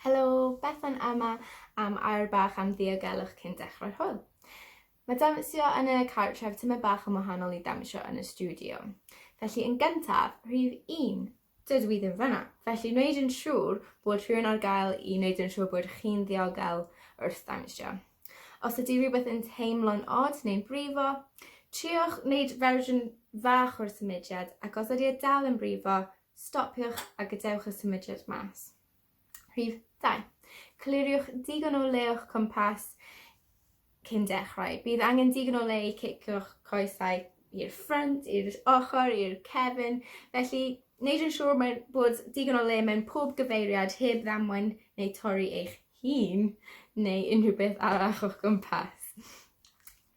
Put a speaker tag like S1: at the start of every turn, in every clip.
S1: Helo, Bethan yma am air bach am ddiogelwch cyn dechrau'r hwyl. Mae dawnsio yn y cartref tymed bach yn wahanol i ddawnsio yn y stiwdio. Felly yn gyntaf, rhif un, dydw i ddim fyna. Felly wneud yn siŵr bod rhywun ar gael i wneud yn siŵr bod chi'n ddiogel wrth ddawnsio. Os ydy rhywbeth yn teimlo'n od neu'n brifo, triwch wneud fersiwn fach o'r symudiad ac os ydy e dal yn brifo, Stopiwch a gadewch y symudiad mas. Rhif 2. Cliriwch digon o le o'ch cwmpas cyn dechrau. Bydd angen digon o le i cicio'ch coesau i'r ffrynt, i'r ochr, i'r cefn. Felly, wneud yn siŵr mae bod digon o le mewn pob gyfeiriad heb ddamwain neu torri eich hun neu unrhyw beth arall o'ch gwmpas.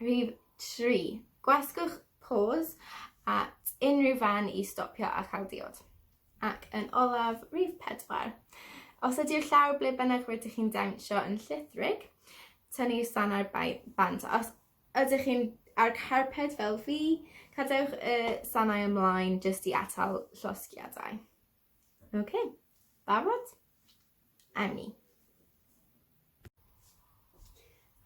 S1: Rhif 3. Gwasgwch pause at unrhyw fan i stopio a chael diod. Ac yn olaf, rhif 4. Os ydy'r llawr ble bynnag rydych chi'n dawnsio yn llithrig, tynnu sanau'r bant. Os ydych chi'n ar carped fel fi, cadewch y sanau ymlaen jyst i atal llosgiadau. Ok, barod? Awn ni.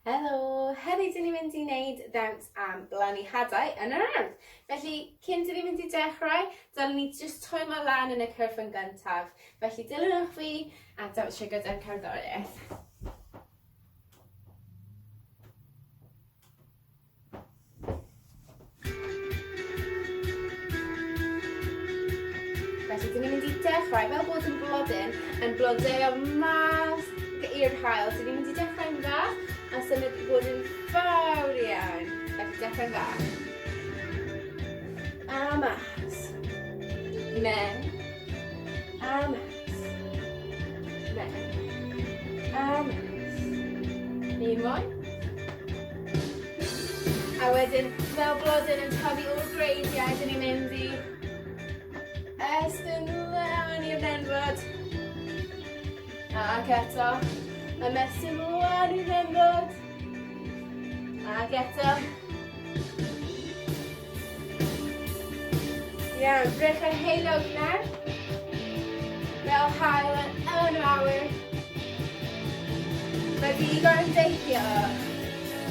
S1: Helo! Heddi dyn ni'n mynd i wneud ddawns am blannu hadau yn yr ardd. Felly, cyn dyn ni'n mynd i dechrau, dylen ni jyst twymo lan yn y cyrff yn gyntaf. Felly, dilynwch fi a dawnsio gyda'r cerddoriaeth. Felly, dyn ni'n mynd i dechrau fel bod yn blodyn yn blodeuo mas i'r haul. So, ni'n mynd i dechrau'n fach a symud i bod yn fawr iawn. Felly, dechrau'n fach. A mas. Mewn. A mas. Mewn. A mas. Un mwy. A wedyn, fel blodyn yn tyfu o'r gwreiddiau, dyn ni'n mynd i estyn lan i'r nenfwd. Ac eto, ymestyn lan i'r nenfwd. Ac eto. Iawn, breichiau heulog nawr. Fel haul yn yn yr awyr. Mae digon yn deithio.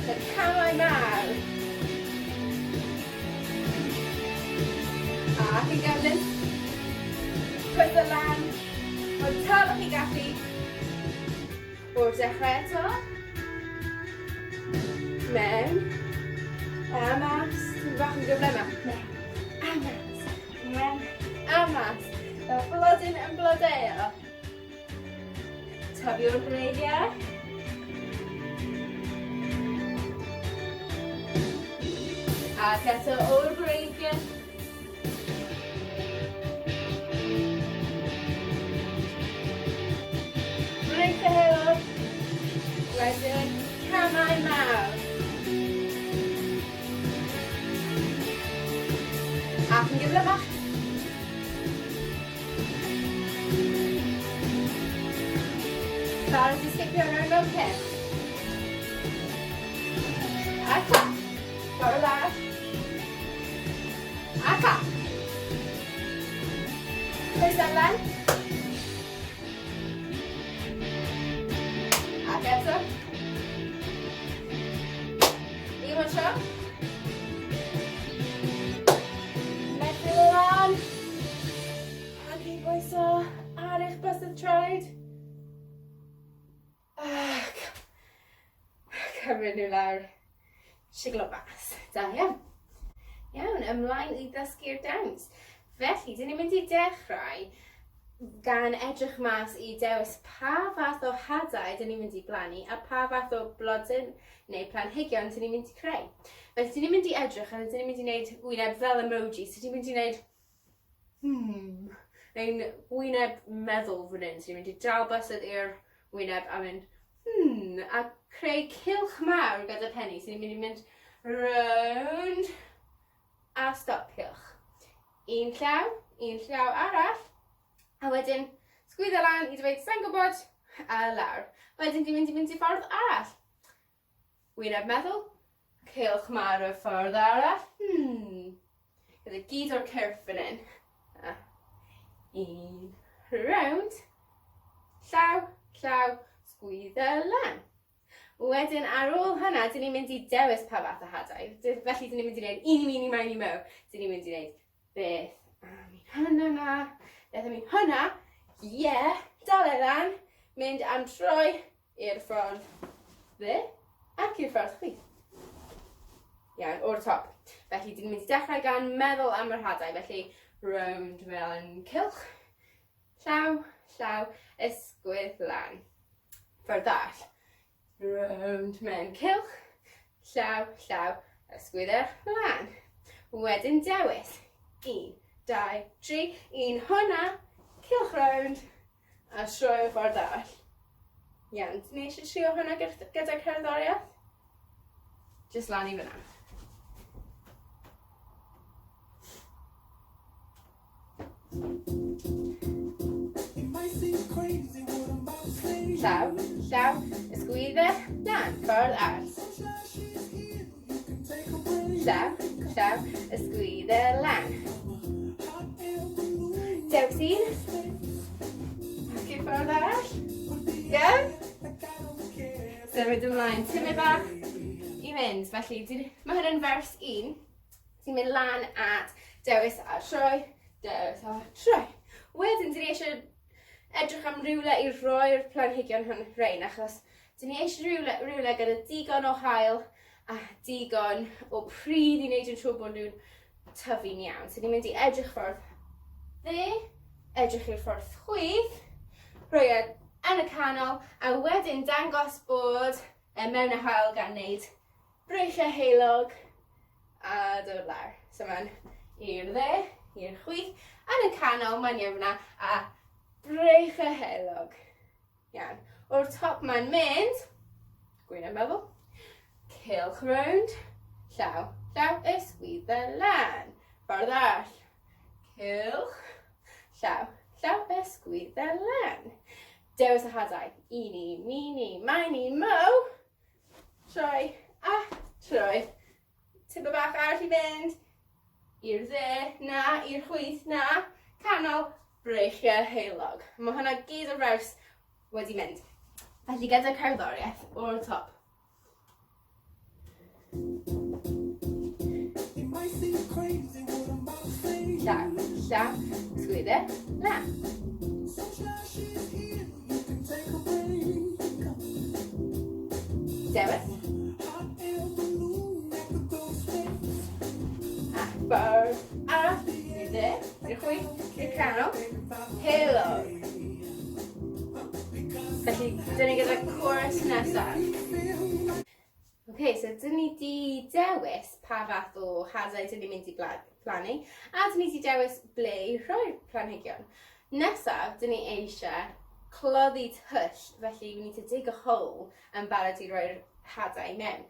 S1: Y camau mawr. Ac yn gyflym. Pwyso lan. Mor tal â chi'n gallu. O'r dechrau eto. Mewn. A mas. Ti'n bach yn gyflymach. Mewn. A mas. Mewn. A mas. Fel blodyn yn blodeuo. Tyfu o'r gwreiddiau. Ac eto o'r gwreiddiau. Brith y heulog. Wedyn, camau mawr. Ac yn gyflymach. Barod i sgipio rownd mewn cyrch. A clap. Ffordd arall. A clap. Coesau lan. Ac eto. Un more tro. Methu lan. Ac i bwyso ar eich bysedd traed. Ac cymryd nhw lawr. Siglo bas. Da iawn. Iawn, ymlaen i ddysgu'r dawns. Felly, dyn ni'n mynd i dechrau gan edrych mas i dewis pa fath o hadau dyn ni'n mynd i blannu a pa fath o blodyn neu planhigion dyn ni'n mynd i creu. Felly, dyn ni'n mynd i edrych a dyn ni'n mynd i wneud wyneb fel emoji. So, dyn ni'n mynd i wneud hmm, neu'n wyneb meddwl fan hyn. So ni'n mynd i dal bysedd i'r wyneb a mynd hmm, a creu cylch mawr gyda penny. So ni'n mynd i mynd rownd a stopiwch. Un llaw, un llaw arall, a wedyn sgwyddo lan i dweud sa'n gwybod, a lawr. Wedyn dwi'n mynd i mynd i ffordd arall. Wyneb meddwl, cylch mawr y ffordd arall. Hmm. Gyda gyd o'r cyrff fan hyn. A un rownd. Llaw, llaw, sgwyddo lan. Wedyn ar ôl hynna, dyn ni'n mynd i dewis pa fath o hadau. Felly dyn ni'n mynd i wneud eeny, meeny, miny, mo. Dyn ni'n mynd i wneud beth am un hwnna na, beth am un hwnna, ie, yeah, dal e lan, mynd am troi i'r ffordd dde ac i'r ffordd chwith. Iawn, o'r top. Felly, dyn ni'n mynd i dechrau gan meddwl am yr hadau. Felly, rownd mewn cylch, Llaw, llaw, ysgwydd lan. Ffordd arall. Rownd mewn cylch. Llaw, llaw, ysgwydd lan. Wedyn dewis. 1, 2, 3, un hwnna, cylch rownd, a troi y ffordd arall. Iawn, ni eisiau trio hwnna gyda cerddoriaeth? Just lan i fyna. Llaw, llaw, ysgwydde, lan, ffordd arall. Llaw, llaw, ysgwydde, lan. Dewis un. Ac i'r ffordd arall. Iawn? Symud ymlaen, tymed bach i fynd. Felly, mae hwn yn vers 1. Ti'n mynd lan at dewis a troi, dewis a troi. Wedyn, dyn ni eisiau edrych am rywle i roi'r planhigion hwn rhain, achos dyn ni eisiau rhywle, rhywle gyda digon o haul a digon o pridd i wneud yn siŵr bod nhw'n tyfu'n iawn. So ni'n mynd i edrych ffordd dde, edrych i'r ffordd chwith, rhoi e yn y canol, a wedyn dangos bod e mewn y haul gan wneud Breichiau heulog a dod lawr. So mae'n i'r dde, i'r chwith, yn y canol, mae'n iawn fyna, a breichiau heulog. Iawn. O'r top mae'n mynd, gwyneb meddwl, cylch rownd, llaw, llaw, ysgwydda lan. Ffordd arall, cylch, llaw, llaw, ysgwydda lan. Dewis y hadau, eeny, meeny, miny, mo. Troi a troi. Tipyn bach arall i fynd. I'r dde, na, i'r chwith, na. Canol, breichiau heulog. Mae hwnna gyd o'r vers wedi mynd. Felly gyda cerddoriaeth o'r top. Llaw, llaw, sgwydde, na. Dewis. A ffordd arall, i'r dde, i'r chwith, i'r canol. Helo. Felly, dyn ni gyda chorus nesaf. Ok, so dyn ni di dewis pa fath o hadau dyn ni'n mynd i plannu, a dyn ni di dewis ble i rhoi'r planhigion. Nesaf, dyn ni eisiau cloddi twll, felly we need to dig a hole yn barod i roi'r hadau i mewn.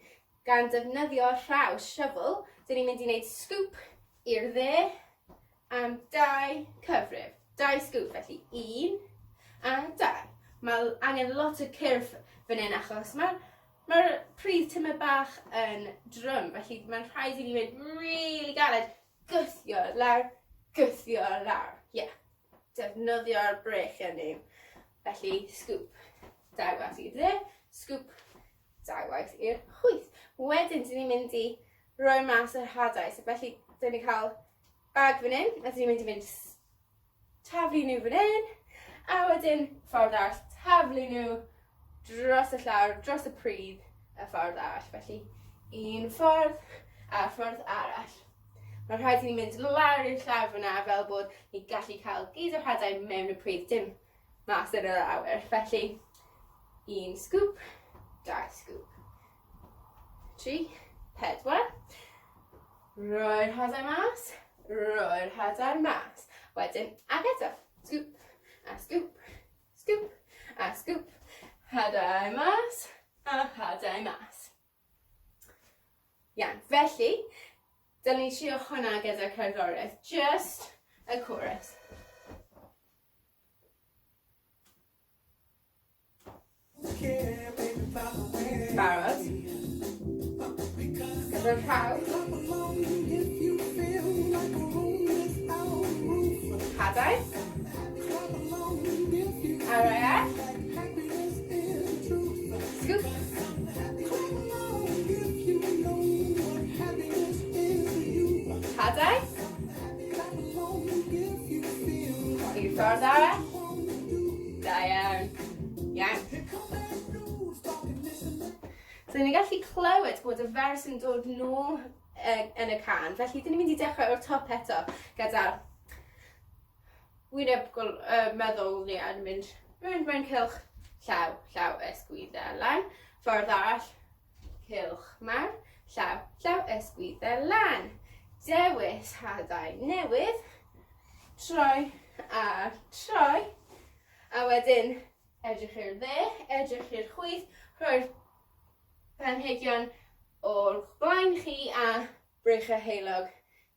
S1: Gan defnyddio rhaw shovel, dyn ni'n mynd i wneud scoop i'r dde am dau cyfrif. Dau scoop, felly un a dau. Mae angen lot o cyrff fan hyn achos mae'r Mae'r pridd tymed bach yn drwm, felly mae'n rhaid i ni fynd rili galed, gwthio lawr, gwthio lawr. Ie, yeah. Defnyddio'r breichiau nhw. Felly, scoop, dau waith i'r dde, scoop, dau waith i'r chwith. Wedyn, dyn ni'n mynd i roi mas yr hadau. So, felly, dyn ni'n cael bag fan hyn, a dyn ni'n mynd i fynd taflu nhw fan hyn, a wedyn ffordd arall, taflu nhw dros y llawr, dros y pridd, y ffordd arall. Felly, un ffordd a'r ffordd arall. Mae rhaid i ni mynd lawr i'r llawr fyna fel bod ni gallu cael gyd o'r hadau mewn y pridd, dim mas yn yr awyr. Felly, un sgwp, dau sgwp, tri, pedwar. Rhoi'r hadau mas, rhoi'r hadau mas. Wedyn, ac eto, sgwp, a sgwp, sgwp, a sgwp. Hadau mas, a hadau mas. Iawn, felly, dylen ni trio hwnna gyda cerddoriaeth, just y chorus. Barod? Gyda'r rhaw. Hadau. Ar rai arall. Ffordd arall. Da iawn. Iawn. So ni'n gallu clywed bod y fers yn dod nôl yn y can. Felly, dyn ni'n mynd i dechrau o'r top eto gyda'r wyneb gol, meddwl ni yn mynd rownd mewn cylch, llaw, llaw, ysgwyddau lan. Ffordd arall, cylch mawr, llaw, llaw, ysgwyddau lan. Dewis hadau newydd, troi a troi. A wedyn edrych i'r dde, edrych i'r chwith, rhoi'r planhigion o'r blaen chi a breichiau heulog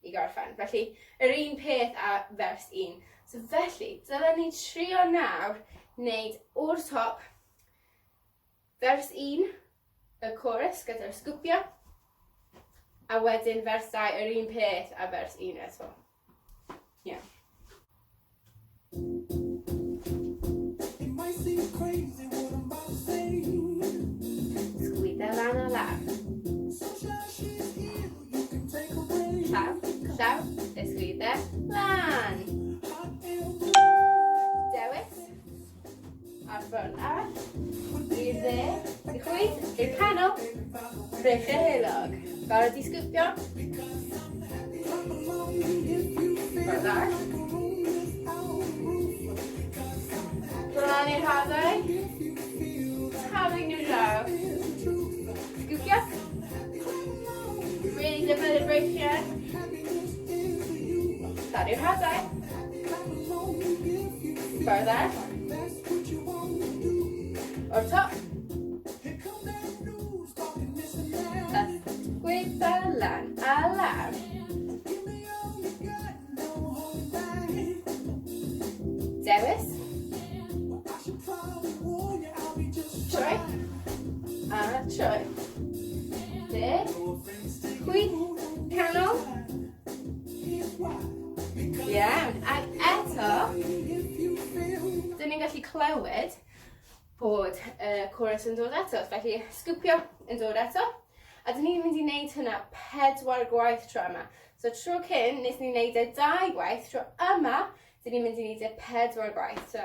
S1: i gorffen. Felly, yr un peth â vers 1. So felly, dylen ni trio nawr wneud o'r top vers 1, y chorus gyda'r sgwpio, a wedyn vers 2 yr un peth a vers 1 eto. Yeah. Sgwydda lan a lawr. Llaw, llaw, ysgwydda lan. Dewis. A'r ffordd arall. I'r dde, i'r chwith, i'r canol. Breichiau heulog. Barod i sgwpio? Ffordd arall. Plannu'r hadau. Taflu nhw draw. Sgwpio. Really defnyddio'r breichiau. Plannu'r hadau. Further. O'r top. Ysgwydda lan a lawr. Dewis. Troi. A troi. Dde. Chwith. Canol. Iawn, ac eto, dyn ni'n gallu clywed bod y chorus yn dod eto. Felly, sgwpio yn dod eto. A dyn ni'n mynd i wneud hynna pedwar gwaith tro yma. So tro cyn, nes ni wneud e dau gwaith. Tro yma, dyn ni'n mynd i wneud e pedwar gwaith. So,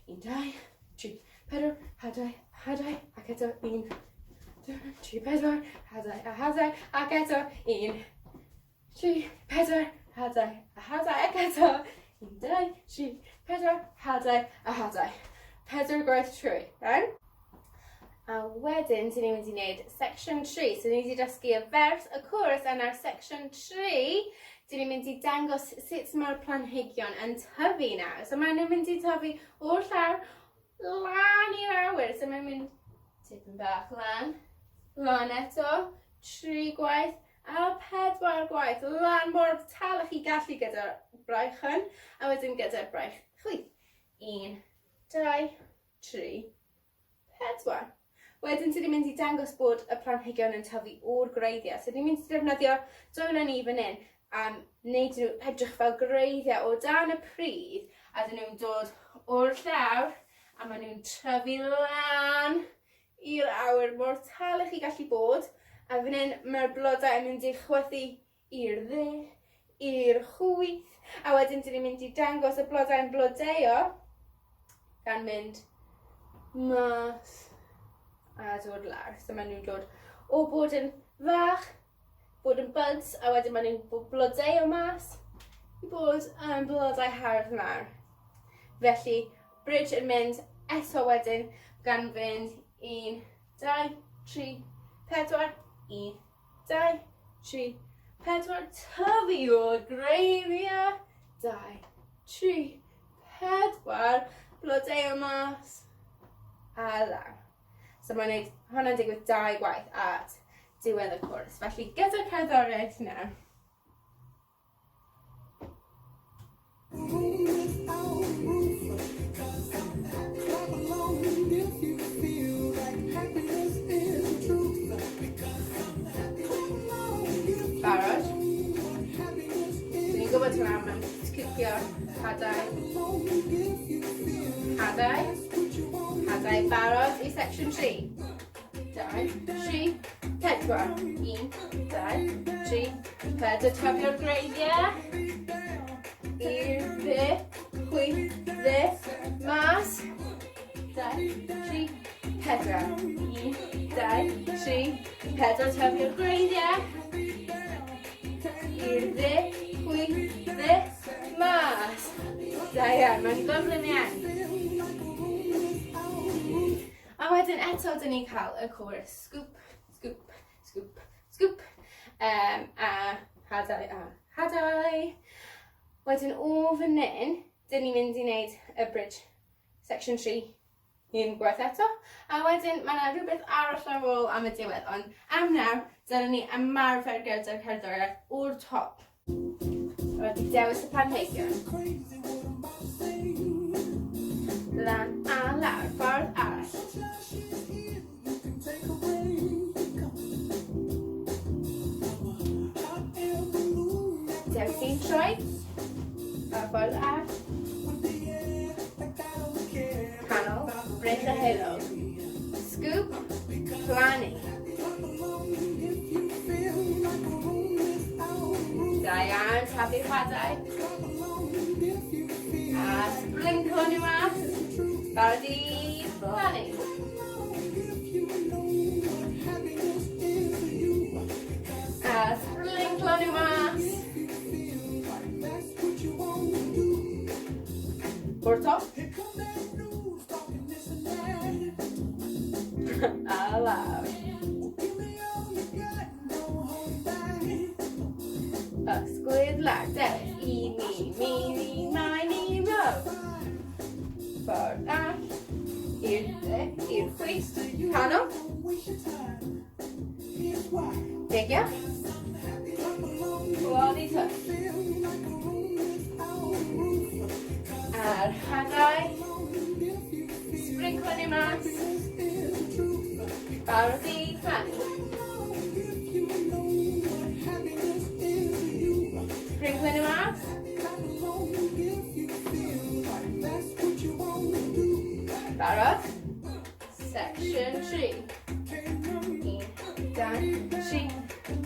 S1: 1, 2, 3, 4, hadau, hadau, ac eto 1, 2, 3, 4, hadau, a hadau, ac eto 1, 3, 4, hadau, a hadau, ac eto. 1, 2, 3, 4, hadau, a hadau. Pedwar gwaith trwy, iawn? A wedyn, dyn ni'n mynd i wneud section 3. So, ni wedi dysgu y vers, y chorus, a nawr section 3, dyn ni'n mynd i dangos sut mae'r planhigion yn tyfu nawr. So, maen nhw'n mynd i tyfu o'r llawr lan i'r awyr. So, mae'n mynd tipyn bach lan, lan eto, tri gwaith, A pedwar gwaith, lan mor tal â chi gallu gyda'r braich hwn, a wedyn gyda'r braich chwith. Un, dau, tri, pedwar. Wedyn, dyn ni'n mynd i dangos bod y planhigion yn tyfu o'r gwreiddiau. So, ni'n mynd i ddefnyddio dwylo ni fan hyn am wneud nhw edrych fel gwreiddiau o dan y pridd, a dyn nhw'n dod o'r llawr, a maen nhw'n tyfu lan i'r awyr mor tal â chi gallu bod, a fan hyn mae'r blodau yn mynd i chwythu i'r dde, i'r chwith, a wedyn dyn ni'n mynd i dangos y blodau yn blodeuo gan mynd mas a dod lawr. So maen nhw'n dod o bod yn fach, bod yn buds, a wedyn maen nhw'n blodeuo mas i bod yn blodau hardd mawr. Felly, bridge yn mynd eto wedyn gan fynd 1, 2, 3, 4, 1, 2, 3, 4, tyfu o'r gwreiddiau, 2, 3, 4, blodeuo mas, a lawr. So mae'n neud hwnna'n digwydd dau gwaith at diwedd y cwrs. Felly gyda cerddoriaeth nawr. Barod? Dwi'n gwybod hwnna, mae'n sgipio hadau. Hadau. Hadau barod i section 3. 2, 3, 4. 1, 2, 3, 4. Tafio'r gwreiddiau. I'r dde, chwith, dde. 4, tyfu'r gwreiddiau. I'r dde, chwith, dde, mas. Da iawn, mae'n gyflym iawn. A wedyn eto, dyn ni'n cael y chorus scoop, scoop, scoop, scoop. Um, a hadau a hadau. Wedyn o fan hyn, dyn ni'n mynd i wneud y bridge section 3 un gwaith eto. A wedyn mae yna rhywbeth arall ar ôl am y diwedd, ond am nawr, dyna ni ymarfer gyda'r cerddoriaeth o'r top. Wedi dewis y planhigion. Lan a lawr, ffordd arall. Dewis un troed, a ffordd arall. Canol, brech a heulog. Scoop, plannu. Da iawn, taflu hadau. A sprinklo nhw mas. Barod i blannu. A sprinklo nhw mas. O'r top. A lawr. Ysgwydd lawr. Dewis. I, mi, mi, mi, mai, mi, ro. Ffordd all. I'r dde, i'r chwith. Canol. Peidio. Cloddi twll. A'r hadau. Sprinklo nhw mas. Barod i plannu. Sprinklo nhw mas. Barod? Section 3. 1, 2, 3,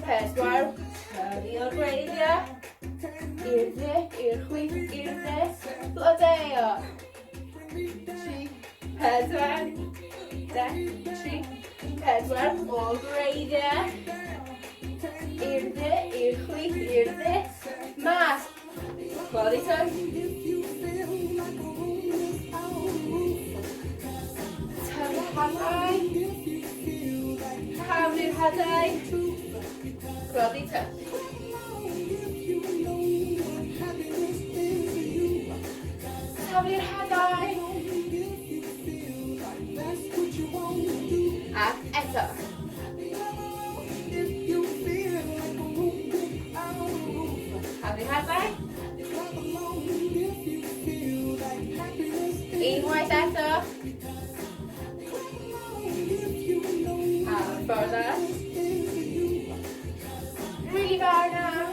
S1: 4. Tyfu o'r gwreiddiau. I'r dde, i'r chwith, i'r dde. Blodeuo. 3, 4, 2, 3, 4. O'r gwreiddiau. I'r dde, i'r chwith, i'r dde. Mas. Cloddi twll. Tyfu hadau. Taflu'r hadau. Cloddi twll. Taflu'r hadau. Ac eto. Taflu hadau. Unwaith eto. A ffordd arall. Really fawr nawr.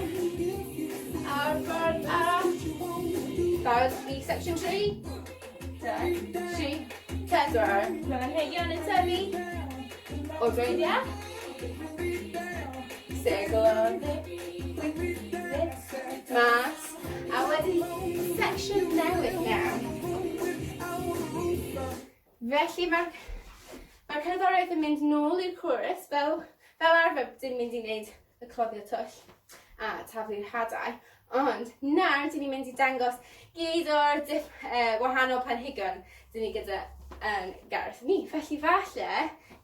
S1: A'r ffordd arall. Barod i section 3. 2, 3, 4. Planhigion yn tyfu. O dreiddiau. Sigl o'r dde, chwith, mas. A wedyn section newydd nawr. Felly mae'r mae cerddoriaeth yn mynd nôl i'r chorus fel, fel arfer dyn mynd i wneud y cloddio twll a taflu'r hadau. Ond nawr dyn ni'n mynd i dangos gyd o'r diff, wahanol planhigion dyn ni gyda yn gardd ni. Felly falle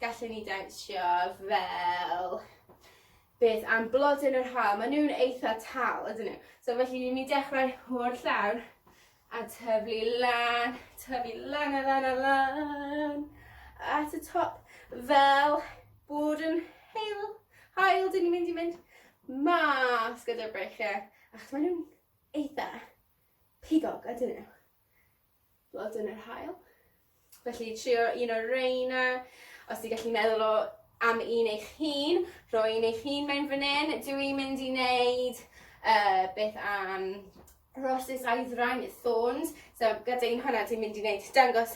S1: gallwn ni dawnsio fel beth am blodyn yr haul. Maen nhw'n eitha tal, ydyn nhw? So felly ni'n mynd i dechrau o'r llawr a tyfu lan, tyfu lan a lan a lan at y top fel bod yn haul, haul dyn ni'n mynd i mynd mas gyda'r breichiau achos maen nhw'n eitha pigog ydyn nhw. Blodyn yr haul. Felly trio un o'r reina. Os ti'n gallu meddwl o am un eich hun, rhoi un eich hun mewn fan hyn. Dw i'n mynd i wneud uh, beth am rosys aeddrain, thorns. So gyda un hwnna dwi'n mynd i wneud dangos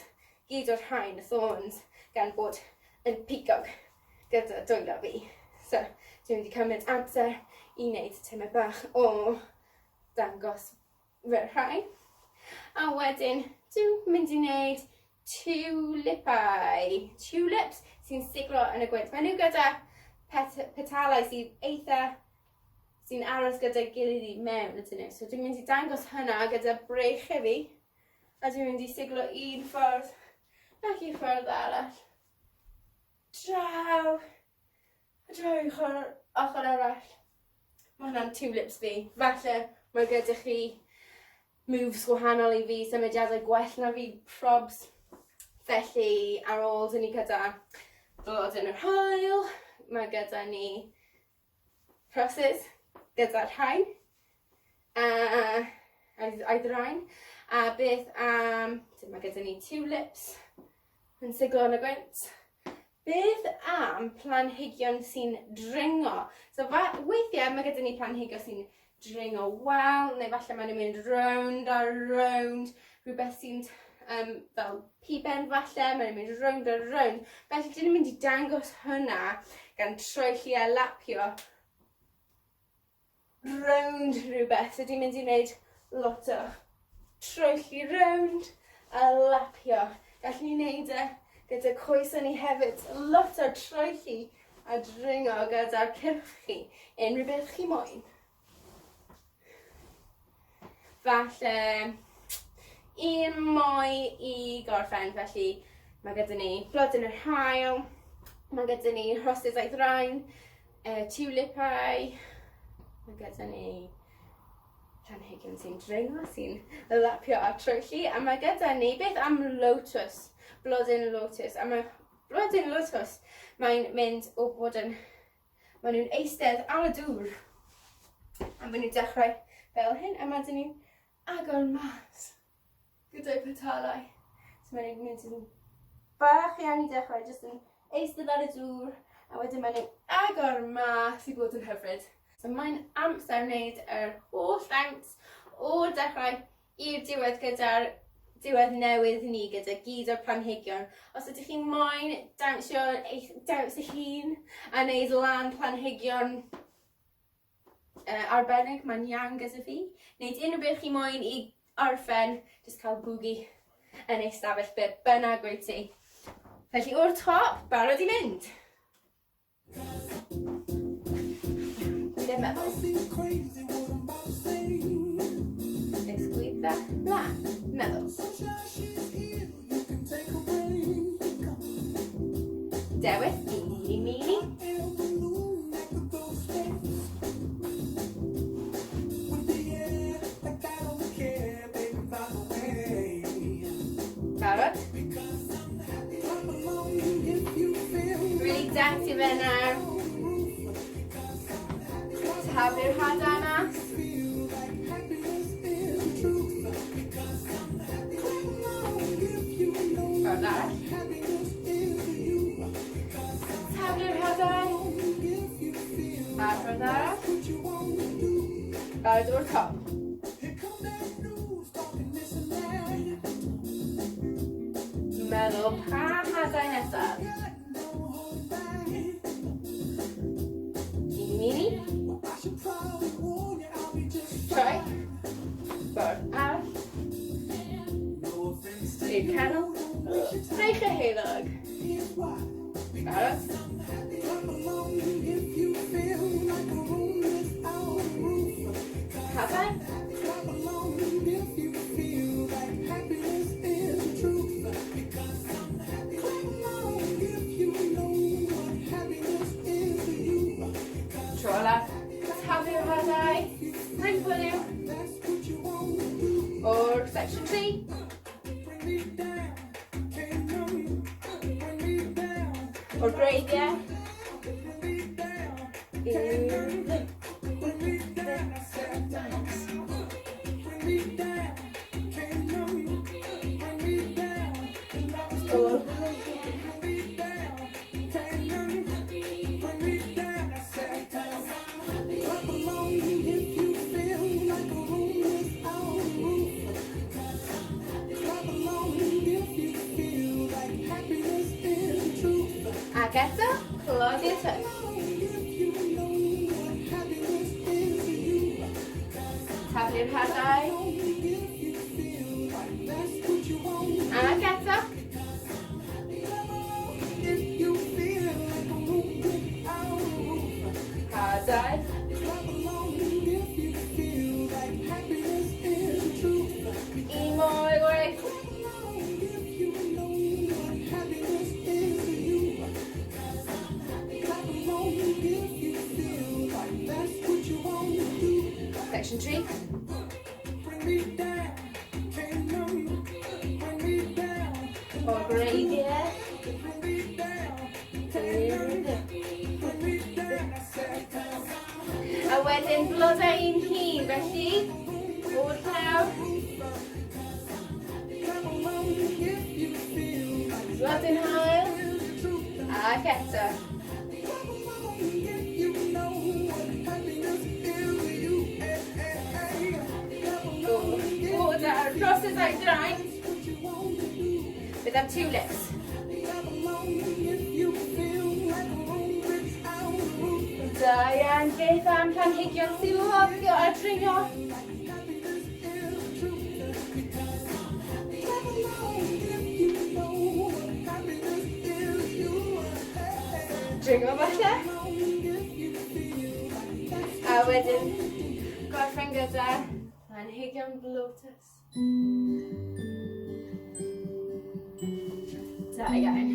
S1: gyd o'r rhain, y thorns, gan bod yn pigog gyda dwylo fi. So dwi'n mynd i cymryd amser i wneud tymed bach o dangos fy rhai. A wedyn, dwi'n mynd i wneud tulipau. Tulips sy'n siglo yn y gwynt. Maen nhw gyda pet petalau sydd eitha sy'n aros gyda'i gilydd i mewn ydyn nhw. So dwi'n mynd i dangos hynna gyda breichau fi. A dwi'n mynd i siglo un ffordd ac i ffordd arall. Draw. A draw i ochr, ochr arall. Mae hwnna'n tulips fi. Falle mae gyda chi moves gwahanol i fi, symudiadau gwell na fi, probs. Felly, ar ôl dyn ni gyda blodyn yr haul, mae gyda ni rhosys gyda'r rhain. A, a'i ddraen. A beth am, mae gyda ni tulips yn siglo yn y gwynt. Beth am planhigion sy'n dringo? So weithiau mae gyda ni planhigion sy'n dringo wal, neu falle maen nhw'n mynd rownd a rownd, rhywbeth sy'n um, fel piben falle, maen nhw'n mynd rownd a rownd. Felly dyn ni'n mynd i dangos hwnna gan troelli a lapio rownd rhywbeth. So dwi'n mynd i wneud lot o troelli rownd a lapio. Gallwn ni wneud e gyda coesau ni hefyd. Lot o troelli a dringo gyda'r cyrff chi. Unrhyw beth chi moyn. Falle un mwy i gorffen, felly mae gyda ni blodyn yr haul, mae gyda ni rhosys a'i ddraen, tulipau, mae gyda ni planhigion sy'n dringo, sy'n lapio a troelli, a mae gyda ni, beth am lotus, blodyn lotus, a mae blodyn lotus, mae'n mynd o bod yn, maen nhw'n eistedd ar y dŵr, a maen nhw'n dechrau fel hyn, a mae dyn ni'n agor mas gyda'i petalau. So mae'n nhw'n mynd yn bach iawn i dechrau, jyst yn eistedd ar y dŵr, a wedyn maen nhw'n agor mas i bod yn hyfryd. So mae'n amser wneud yr holl ddawns o'r dechrau i'r diwedd gyda'r diwedd newydd ni gyda gyd o'r planhigion. Os ydych chi'n moyn dawnsio eich dawns eich hun a wneud lan planhigion arbennig, mae'n iawn gyda fi. Wneud unrhyw beth chi moyn i orffen, jyst cael boogie yn eich stafell be bynnag wyt ti. Felly o'r top, barod i mynd! Ddim meddwl. Ysgwydda lan. Meddwl. Dewis, eeny, meeny. Barod? Really dant i fe nawr. Taflu'r hadau mas. Ffordd arall. Taflu'r hadau. A ffordd arall. Barod o'r top. Meddwl pa hadau nesaf. Mini. Troi. Ffordd arall. I'r canol. Breich y heulog. Barod? Hadau. Tro olaf. Taflu'r hadau. Sprinkle nhw. O'r section 3. O'r gwreiddiau. I'r O'r Ac eto, cloddi'r twll. Taflu'r hadau. Ac eto. O'r gwreiddiau. A wedyn blodau un hun, felly, o'r llaw. Blodyn hael. Ac eto. Go. O, da, dros y ddau draed. Beth am tulips? Da iawn, beth am planhigion sy'n lyfio a dringo? Dringo falle? A wedyn gorffen gyda planhigion lotus. Da iawn.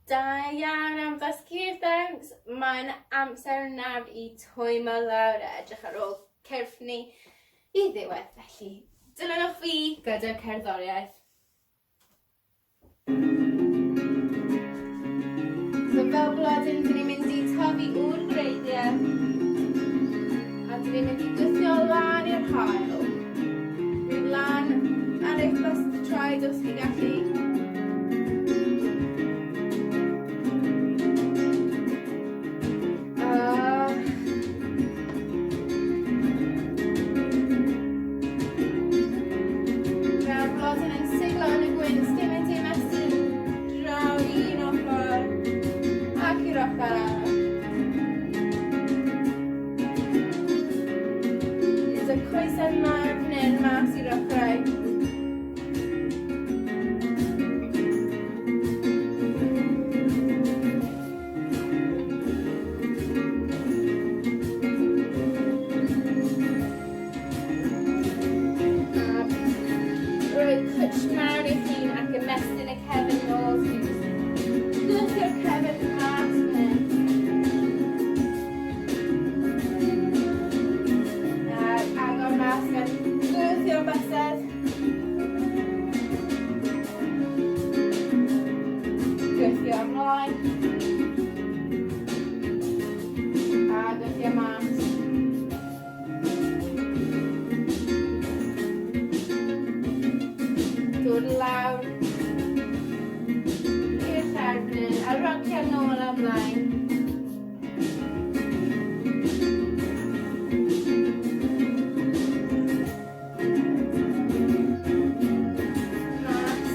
S1: Da iawn am ddysgu'r ddawns. Mae'n amser nawr i twymo lawr a edrych ar ôl cyrff ni i ddiwedd. Felly, dilynwch fi gyda'r cerddoriaeth. So fel blodyn, dyn ni'n mynd i tyfu o'r gwreiddiau a dyn ni'n mynd i gwthio lan i'r haul. Mynd lan ar eich bys traed os chi'n gallu. Fel blodyn yn siglo yn y gwynt, dim mynd i ymestyn draw i un ochr ac i'r ochr arall. Gyda coesau mawr fan hyn mas i'r ochrau. Rhoi cwtsh mawr i hun ac ymestyn y cefn nôl. So ni jyst gwthio'r cefn mas fan hyn. A agor mas gan gwthio'r bysedd. Gwthio ymlaen. A gwthio mas. Dod lawr i'r llawr fan hyn a rocio nôl a mlaen. Mas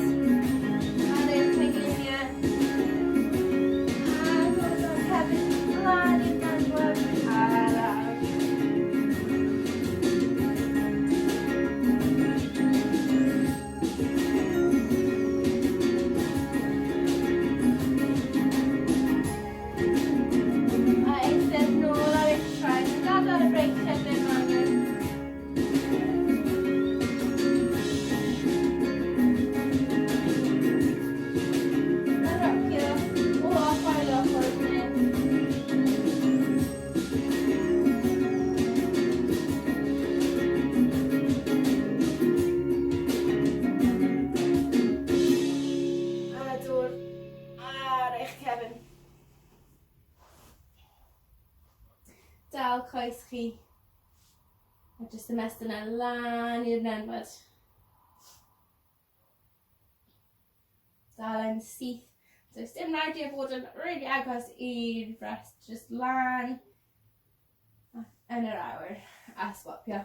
S1: ar eich pengliniau. A dod o'r cefn lan i'r ganfod a lawr. A eistedd nôl ar eich traed, gadael y breichiau ddim angen. A rocio o ochr i ochr fan hyn. A dŵr ar eich cefn. Dal coes chi. A jyst ymestyn e lan i'r nenfwd. Dal e'n syth. Does dim rhaid i e fod yn really agos i'r brest, jyst lan yn yr awyr a swapio.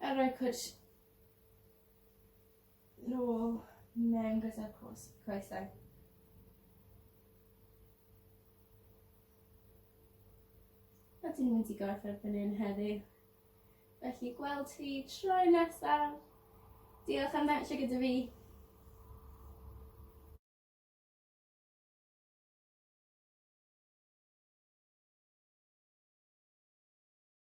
S1: A rhoi cwtsh nôl mewn gyda'r coesau. A dyn ni'n mynd i gorffen fan hyn heddi. Felly gweld ti tro nesaf. Diolch am ddawnsio gyda fi.